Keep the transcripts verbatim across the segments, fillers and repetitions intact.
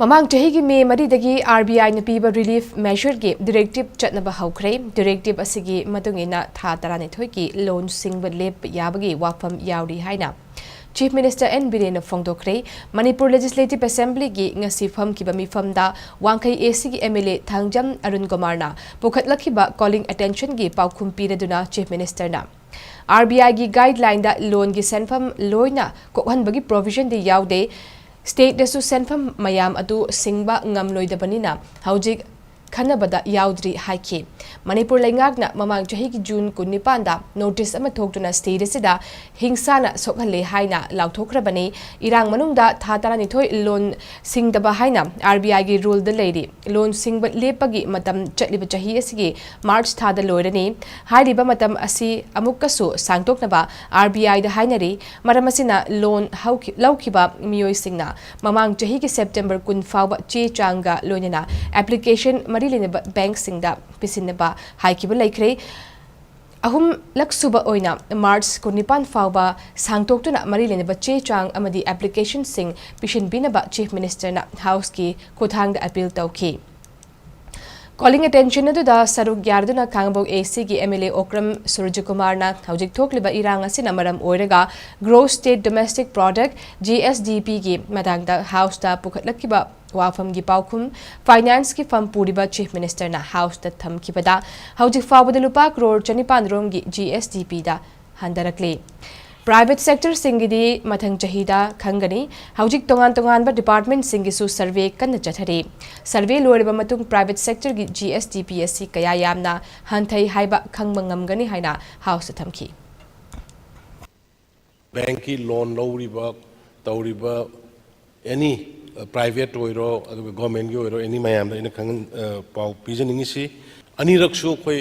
ꯃꯃꯥꯡ ꯆꯍꯤꯒꯤ ꯃꯦ ꯃꯔꯤꯗꯒꯤ RBIꯅ ꯄꯤꯕ relief measureꯒꯤ directive ꯆꯠꯅꯕ ꯍꯧꯈ꯭ꯔꯦ꯫ Directive ꯑꯁꯤꯒꯤ ꯃꯇꯨꯡ ꯏꯟꯅ ꯊꯥ ꯇꯔꯥꯅꯤꯊꯣꯏꯒꯤ loan ꯁꯤꯡꯕ ꯂꯦꯞꯄ ꯌꯥꯕꯒꯤ ꯋꯥꯐꯝ ꯌꯥꯎꯔꯤ ꯍꯥꯏꯅ Chief Minister N ꯕꯤꯔꯦꯟꯅ ꯐꯣꯡꯗꯣꯛꯈ꯭ꯔꯦ꯫ Manipur Legislative Assemblyꯒꯤ ꯉꯁꯤ ꯐꯝꯈꯤꯕ ꯃꯤꯐꯝꯗ ꯋꯥꯡꯈꯩ ACꯒꯤ MLA ꯊꯥꯡꯖꯝ ꯑꯔꯨꯟ ꯀꯨꯃꯥꯔꯅ ꯄꯨꯈꯠꯂꯛꯈꯤꯕ calling attentionꯒꯤ ꯄꯥꯎꯈꯨꯝ ꯄꯤꯔꯗꯨꯅ Chief Ministerꯅ RBIꯒꯤ guidelineꯗ loanꯒꯤ ꯁꯦꯟꯐꯝ ꯂꯣꯏꯅ ꯀꯣꯛꯍꯟꯕꯒꯤ provisionꯗꯤ ꯌꯥꯎꯗꯦ꯫ Stateꯅꯁꯨ ꯁꯦꯟꯐꯝ ꯃꯌꯥꯝ ꯑꯗꯨ ꯁꯤꯡꯕ ꯉꯝꯂꯣꯏꯗꯕꯅꯤꯅ ꯍꯧꯖꯤꯛ ꯈꯟꯅꯕꯗ ꯌꯥꯎꯗ꯭ꯔꯤ ꯍꯥꯏꯈꯤ꯫ ꯃꯅꯤꯄꯨꯔ ꯂꯩꯉꯥꯛꯅ ꯃꯃꯥꯡ ꯆꯍꯤꯒꯤ June ꯀꯨꯟꯅꯤꯄꯥꯟꯗ notice ꯑꯃ ꯊꯣꯛꯇꯨꯅ state ꯑꯁꯤꯗ ꯍꯤꯡꯁꯥꯅ ꯁꯣꯛꯍꯜꯂꯦ ꯍꯥꯏꯅ ꯂꯥꯎꯊꯣꯛꯈ꯭ꯔꯕꯅꯤ꯫ ꯏꯔꯥꯡ ꯃꯅꯨꯡꯗ ꯊꯥ ꯇꯔꯥꯅꯤꯊꯣꯏ loan ꯁꯤꯡꯗꯕ ꯍꯥꯏꯅ RBIꯒꯤ ruleꯗ ꯂꯩꯔꯤ꯫ Loan ꯁꯤꯡꯕ ꯂꯦꯞꯄꯒꯤ ꯃꯇꯝ ꯆꯠꯂꯤꯕ ꯆꯍꯤ ꯑꯁꯤꯒꯤ March ꯊꯥꯗ ꯂꯣꯏꯔꯅꯤ꯫ ꯍꯥꯏꯔꯤꯕ ꯃꯇꯝ ꯑꯁꯤ ꯑꯃꯨꯛꯀꯁꯨ ꯁꯥꯡꯗꯣꯛꯅꯕ RBIꯗ ꯍꯥꯏꯅꯔꯤ꯫ ꯃꯔꯝ ꯑꯁꯤꯅ loan ꯍꯧꯈꯤ-, ꯂꯧꯈꯤꯕ ꯃꯤꯑꯣꯏꯁꯤꯡꯅ ꯃꯃꯥꯡ ꯆꯍꯤꯒꯤ September ꯀꯨꯟ ꯐꯥꯎꯕ ꯆꯦ ꯆꯥꯡꯒ ꯂꯣꯏꯅꯅ application ꯃꯔꯤ ꯂꯩꯅꯕ bankꯁꯤꯡꯗ ꯄꯤꯁꯤꯟꯅꯕ ꯍꯥꯏꯈꯤꯕ ꯂꯩꯈ꯭ꯔꯦ꯫ ꯑꯍꯨꯝꯂꯛ ꯁꯨꯕ ꯑꯣꯏꯅ March ꯀꯨꯟꯅꯤꯄꯥꯟ ꯐꯥꯎꯕ ꯁꯥꯡꯗꯣꯛꯇꯨꯅ ꯃꯔꯤ ꯂꯩꯅꯕ ꯆꯦ ꯆꯥꯡ ꯑꯃꯗꯤ applicationꯁꯤꯡ ꯄꯤꯁꯤꯟꯕꯤꯅꯕ Chief Ministerꯅ Houseꯀꯤ ꯈꯨꯠꯊꯥꯡꯗ appeal ꯇꯧꯈꯤ꯫ Calling attention ꯑꯗꯨꯗ ꯁꯔꯨꯛ ꯌꯥꯔꯗꯨꯅ ꯈꯥꯉꯕꯣꯛ ACꯒꯤ MLA ꯑꯣꯀ꯭ꯔꯝ ꯁꯨꯔꯖꯀꯨꯃꯥꯔꯅ ꯍꯧꯖꯤꯛ ꯊꯣꯛꯂꯤꯕ ꯏꯔꯥꯡ ꯑꯁꯤꯅ ꯃꯔꯝ ꯑꯣꯏꯔꯒ Gross State Domestic Product, GSDPꯒꯤ ꯃꯇꯥꯡꯗ Houseꯇ ꯄꯨꯈꯠꯂꯛꯈꯤꯕ ꯋꯥꯐꯝꯒꯤ ꯄꯥꯎꯈꯨꯝ Financeꯀꯤ fund ꯄꯨꯔꯤꯕ Chief Ministerꯅ Houseꯇ ꯊꯝꯈꯤꯕꯗ ꯍꯧꯖꯤꯛ ꯐꯥꯎꯕꯗ ꯂꯨꯄꯥ ꯀ꯭ꯔꯣꯔ ꯆꯅꯤꯄꯥꯟ ꯔꯣꯝꯒꯤ GSDPꯗ ꯍꯟꯊꯔꯛꯂꯤ꯫ Private sectorꯁꯤꯡꯒꯤꯗꯤ ꯃꯊꯪ ꯆꯍꯤꯗ ꯈꯪꯒꯅꯤ꯫ ꯍꯧꯖꯤꯛ ꯇꯣꯉꯥꯟ ꯇꯣꯉꯥꯟꯕ departmentꯁꯤꯡꯒꯤꯁꯨ survey ꯀꯟꯅ ꯆꯠꯊꯔꯤ꯫ Survey ꯂꯣꯏꯔꯕ ꯃꯇꯨꯡ private sectorꯒꯤ GSDP ꯑꯁꯤ ꯀꯌꯥ ꯌꯥꯝꯅ ꯍꯟꯊꯩ ꯍꯥꯏꯕ ꯈꯪꯕ ꯉꯝꯒꯅꯤ ꯍꯥꯏꯅ Houseꯇ ꯊꯝꯈꯤ꯫ Bankꯀꯤ loan ꯂꯧꯔꯤꯕ, ꯇꯧꯔꯤꯕ any, ꯑ, private ꯑꯣꯏꯔꯣ, ꯑꯗꯨꯒ governmentꯀꯤ ꯑꯣꯏꯔꯣ, any ꯃꯌꯥꯝꯗ ꯑꯩꯅ ꯈꯪꯍꯟ-, ꯑ, ꯄꯥꯎ ꯄꯤꯖꯅꯤꯡꯉꯤꯁꯤ, ꯑꯅꯤꯔꯛꯁꯨ ꯑꯩꯈꯣꯏ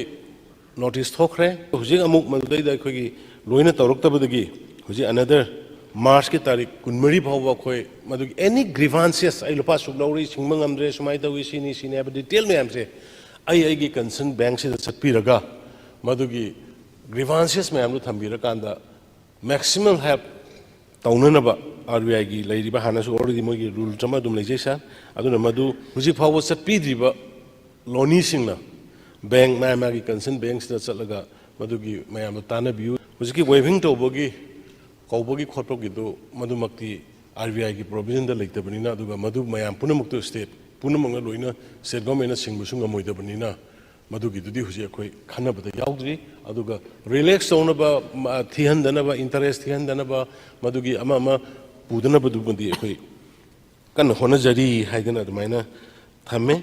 notice ꯊꯣꯛꯈ꯭ꯔꯦ꯫ ꯍꯧꯖꯤꯛ ꯑꯃꯨꯛ ꯃꯗꯨꯗꯩꯗ ꯑꯩꯈꯣꯏꯒꯤ ꯂꯣꯏꯅ ꯇꯧꯔꯛꯇꯕꯗꯒꯤ ꯍꯧꯖꯤꯛ another Marchꯀꯤ ꯇꯥꯔꯤꯛ ꯀꯨꯟꯃꯔꯤ ꯐꯥꯎꯕ ꯑꯩꯈꯣꯏ ꯃꯗꯨꯒꯤ any grievances, ꯑꯩ ꯂꯨꯄꯥ ꯁꯨꯛ ꯂꯧꯔꯤ, ꯁꯤꯡꯕ ꯉꯝꯗ꯭ꯔꯦ, ꯁꯨꯃꯥꯏꯅ ꯇꯧꯏ, ꯁꯤꯅꯤ, ꯁꯤꯅꯤ ꯍꯥꯏꯕ detail ꯃꯌꯥꯝꯁꯦ ꯑꯩ ꯑꯩꯒꯤ concern bankꯁꯤꯗ ꯆꯠꯄꯤꯔꯒ ꯃꯗꯨꯒꯤ grievances ꯃꯌꯥꯝꯗꯨ ꯊꯝꯕꯤꯔꯀꯥꯟꯗ maximum help ꯇꯧꯅꯅꯕ ꯑꯥꯔ ꯕꯤ ꯑꯥꯏꯒꯤ ꯂꯩꯔꯤꯕ, ꯍꯥꯟꯅꯁꯨ already ꯃꯣꯏꯒꯤ rules ꯑꯃ ꯑꯗꯨꯝ ꯂꯩꯖꯩ ꯁꯥꯔ꯫ ꯑꯗꯨꯅ ꯃꯗꯨ ꯍꯧꯖꯤꯛ ꯐꯥꯎꯕ ꯆꯠꯄꯤꯗ꯭ꯔꯤꯕ ꯂꯣꯅꯤꯁꯤꯡꯅ ꯕꯦꯡ, ꯃꯥ ꯃꯥꯒꯤ concern ꯕꯦꯡꯁꯤꯗ ꯆꯠꯂꯒ ꯃꯗꯨꯒꯤ ꯃꯌꯥꯝꯗꯣ ꯇꯥꯟꯅꯕꯤꯌꯨ꯫ ꯍꯧꯖꯤꯛꯀꯤ waiving ꯇꯧꯕꯒꯤ, ꯀꯧꯕꯒꯤ ꯈꯣꯠꯄꯒꯤꯗꯨ ꯃꯗꯨꯃꯛꯇꯤ ꯑꯥꯔ ꯕꯤ ꯑꯥꯏꯒꯤ provisionꯗ ꯂꯩꯇꯕꯅꯤꯅ, ꯑꯗꯨꯒ ꯃꯗꯨ ꯃꯌꯥꯝ ꯄꯨꯝꯅꯃꯛꯇꯨ, state ꯄꯨꯝꯅꯃꯛꯅ ꯂꯣꯏꯅ state governmentꯅ ꯁꯤꯡꯕꯁꯨ ꯉꯝꯃꯣꯏꯗꯕꯅꯤꯅ, ꯃꯗꯨꯒꯤꯗꯨꯗꯤ ꯍꯧꯖꯤꯛ ꯑꯩꯈꯣꯏ ꯈꯟꯅꯕꯗ ꯌꯥꯎꯗ꯭ꯔꯤ꯫ ꯑꯗꯨꯒ relax ꯇꯧꯅꯕ, ꯃ-, ꯊꯤꯍꯟꯗꯅꯕ, interest ꯊꯤꯍꯟꯗꯅꯕ, ꯃꯗꯨꯒꯤ ꯑꯃ ꯑꯃ ꯄꯨꯗꯅꯕꯗꯨꯃꯗꯤ ꯑꯩꯈꯣꯏ ꯀꯟꯅ ꯍꯣꯠꯅꯖꯔꯤ ꯍꯥꯏꯗꯅ ꯑꯗꯨꯃꯥꯏꯅ ꯊꯝꯃꯦ꯫